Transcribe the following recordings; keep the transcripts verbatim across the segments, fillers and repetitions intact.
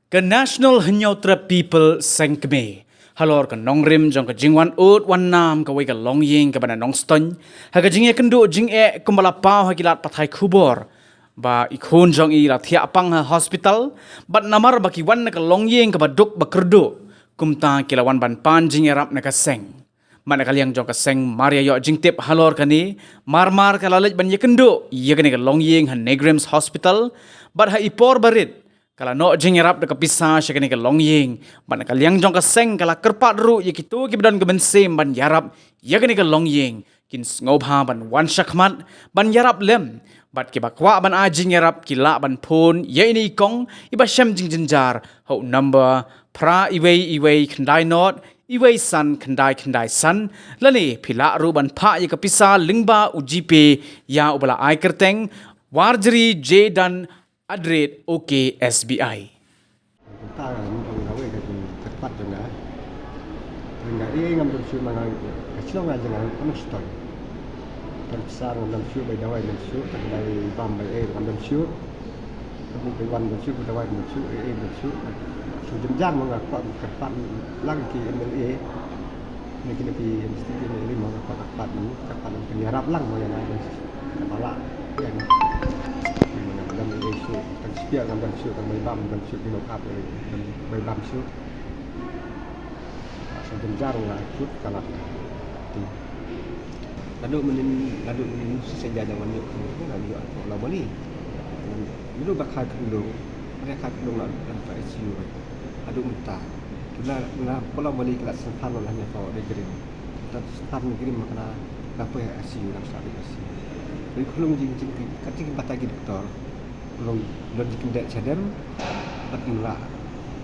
Ka National Hynñiewtrep People Seng Kmie, halor ka nongrim jong ka jingwan ud wan nam kawei ka longïing kaba na Nongstoiñ, ha ka jingïakynduh jingeh kumba la paw ha ki lad pathai khubor ba i khun jong i la thiah pang ha hospital, bad namar ba ki wan na ka longïing kaba duk ba kyrduh, kumta ki la wan ban pan jingïarap na ka seng. Bad na ka liang jong ka seng mar ïa ïoh jingtip halor kane, mar mar ka la leit ban ïakynduh ïa kane ka longïing ha NEIGRIHMS Hospital, bad ha i por barit ka la noh jingïarap da ka pisa sha kane ka longïing. Bad na ka liang jong ka seng ka la kyrpad ruh ïa kito kiba don ka mynsiem ban ïarap ïa kane ka longïing, kin sngewbha ban wan shakhmat ban ïarap lem. Bad kiba kwah ban ai jingïarap ki lah ban phone ïa ine i kong iba shem jingjynjar ha u number phra iwei iwei khyndai nod iwei san khyndai khyndai san, lane phi lah ruh ban phah ïa ka pisa lyngba u GPay ïa uba la ai kyrteng Warjri J Dan at the rate O K S B I. Kumta nga ong kawei ka jingkyrpad jong nga. Nga, eh, ngam don shuh ma nga, ka shnong nga jong nga ka Nongstoiñ. Tang pisa ngam don shuh, bai dawai don shuh, tang bai bam bai eh ngam don shuh. Tang bai wan don shuh, bai dawai don shuh, eh, eh don shuh. Shu jynjar ma nga kwah kyrpad lang ki MLA. Ni kine ki mesti ki ni lima ka pat pat ni, ka pat ni ïarap lang mo ïa na, ka bala ïa na. Ni mana ngam don issue, tang spia ngam don issue, tang bai bam ngam don issue, ki no kap bai bam issue. Sa jynjar nga kut ka lak. Naduh mynnin, naduh mynnin si sa jaja wan ïoh ka ïoh la bali. Naduh ba kha khyndew, ba kha khyndew la ka ICU. Haduh mynta. Ki la, la, ka la bali ka la sngewthuh la hynñiewphew degree. Ka la sngewthuh degree ma ka la, la poi ICU, la sa ICU. Ri khulung jing jing ki, ka jing bata ki doktor. Khulung don jing kyndit shadem, bad ym lah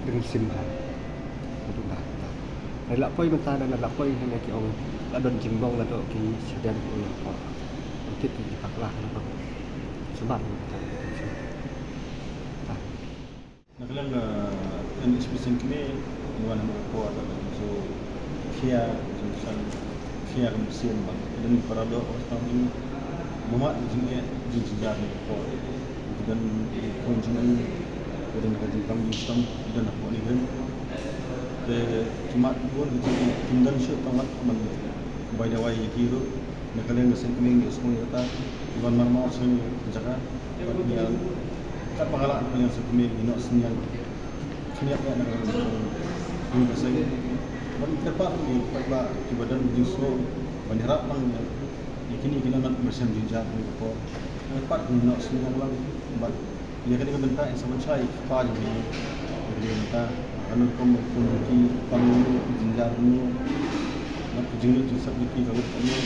ring sim ha. Haduh da, da. Ri la poi mynta da la poi hynñiew ki ong, la don jingbong la don ki shadem ko ïa ko. Tip ki pakla na ko. Sumar mynta. Da. Na ka liang, eh, N H P Seng Kmie, ngi wan ha ka por, so, khia, so, san, khia ka mynsiem ba, ka don para doh, ka tang jing, mama, jingeh, jing jynjar na ka por. Ka don, eh, khun jong ngi, ka don ka jingpang jingshitom, ka don hapoh NEIGRIHMS. Te, ki mat bun, ka jingeh, kim don shuh tang mat, man, bai dawai ïa ki ruh, na ka liang ka Seng Kmie ngi ïohsngew ïa kata, ngi wan mar mar sha kane ka jaka. Bad ngi ïa, katba ka lah na ka liang Seng Kmie ngi noh synñiang. Khyndiat ïa na ka liang Seng Kmie. Ngi ka seng. Bad ngi kyrpad ïa ki paidbah kiba don jingsngew ban ïarap lang ïa kine ki nongrep ba shem jynjar kane ka por. Ngi kyrpad ngi noh synñiang lang. Bad ïa kane ka bynta ngi sa pynshai ïa ki kpa jong ngi. Ïa kane ka bynta. Ka rukom ba ki pang jynjar kumno. Bad ka jinglut jingsep jong ki ka lut kumno.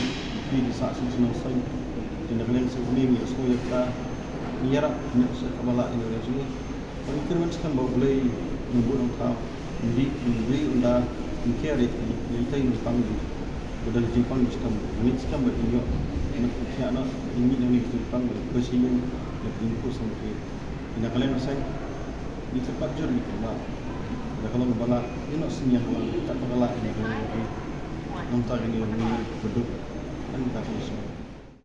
Ki ki sah suk shnong saiñ. Te na ka liang Seng Kmie ngi ïohsngew ïa kata. Ngi ïarap, ngi ïohsngew kaba lah ïa ngi ïa jong ngi. Ngi kyrmen skhem ba U Blei un bud nongthaw, un dih, un dih, un da, un care ïa ki, ïa kita ki nongpang jong ngi. Ba don jingpang jingchitom, ngi skhem ba kin ïoh, ngi thiah noh, ngi mih na ki jingpang, ba sha ïing, ba kin khuslai ki. Ïa na ka liang ka seng, ngi kyrpad jur ïa ki ba, ïa ka long ba lah, ïa noh synñiang ba lah, kat ba ka lah, ïa na ka liang ka seng. Nangta kine ngi baduk, nangta ka seng.